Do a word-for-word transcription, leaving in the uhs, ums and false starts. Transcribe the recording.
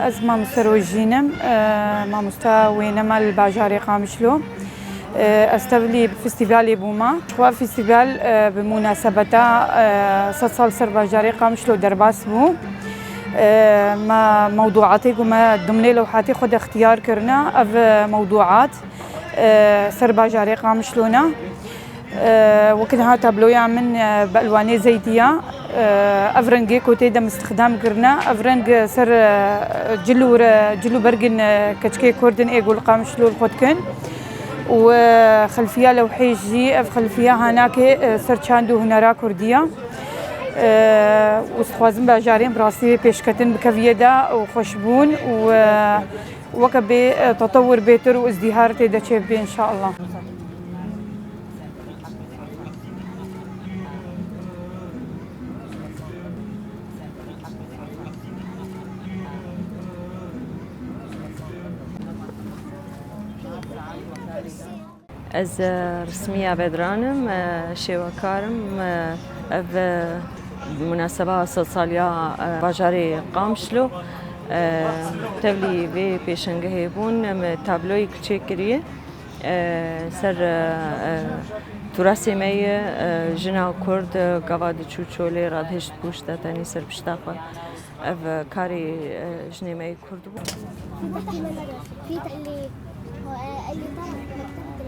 Ez mamoste Rojîn im, mamosta wênema li bajarê Qamişlo. Ez tevlî festîvalê bûma. Xwe festîval bi munasebeta sed sal ser bajarê Qamişlo derbas bû. Me mewduatê ku me dimnê lewhatê xwe de ixtiyar kirine, ev mewduat ser bajarê Qamişlo ne. Wekî niha tabloya min bi elwanê zeytî ya. Ev rengê ku tê de min stixdam kirine, ev reng ser cil û re-, cil û bergên keçikê Kurd in ê ku li Qamişlo li xwe dikin. Û xelfiya lewhê jî, ev xelfiya hanakê ser çand û hunera Kurdî ya. Û dixwazim bajarên bi rastî pêşketin bikeviyê de û xweşbûn û weke bê tetewir bêtir û izdîhar tê de çêbibe înşallah. Ez, e, Rismiya Bedran im, e, şêwekar im. E, ev, e, munaseba sedsaliya, e, bajarê Qamişlo, e, tevlî vê pêşengehê bûn, em tabloyek çêkiriye. E, ser, e, e, turasê me ye, e, jina Kurd, e, gava diçû çolê radihişt pûşt de tenê ser pişta xwe. Ev karê, e, jinê me yê Kurd bû. في تحليل، هو، آه، أي طرف مكتبة.